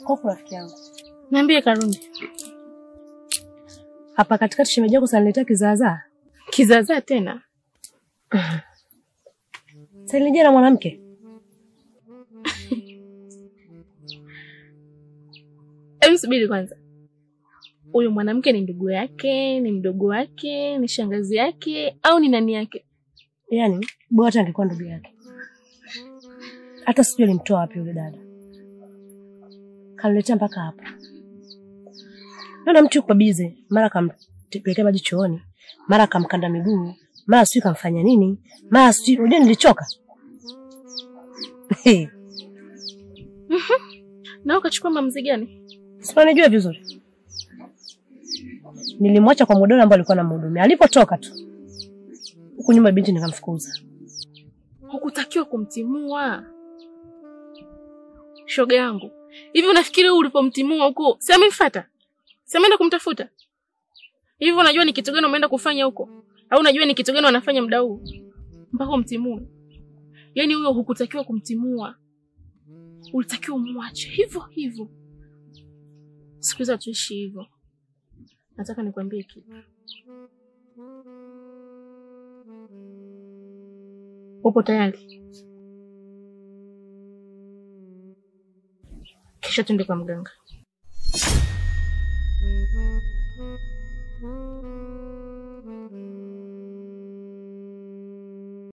Hofu rafiki yangu. Niambie Karuni. Hapa katikati shemeji yako saniletea kizaazaa. Kizaazaa tena? Saniletea na mwanamke. Hebu subiri kwanza. Huyo mwanamke ni ndugu yake, ni mdogo wake, ni shangazi yake au ni nani yake? Yaani bora hata angekuwa ndugu yake. Hata sijui alimtoa wapi yule dada. Kaniletea mpaka hapa. Naona mtu yuko busy, mara kampelekea maji chooni, mara kamkanda miguu, mara sijui kamfanya nini, mara sijui, unajua nilichoka. Na ukachukua maamuzi gani? Si unanijua vizuri. Nilimwacha kwa muda ambao alikuwa anamhudumia. Alipotoka tu huku nyuma binti nikamfukuza. Hukutakiwa kumtimua. Shoga yangu, hivi unafikiri ulipomtimua huko, si amemfuata? Si ameenda kumtafuta? Hivi unajua ni kitu gani umeenda kufanya huko? Au unajua ni kitu gani wanafanya muda huu? Mpaka umtimue. Yaani huyo hukutakiwa kumtimua. Ulitakiwa umwache hivyo hivyo. Siku hizi hatuishi hivyo. Nataka nikwambie kitu. Upo tayari? Kesho tuende kwa mganga.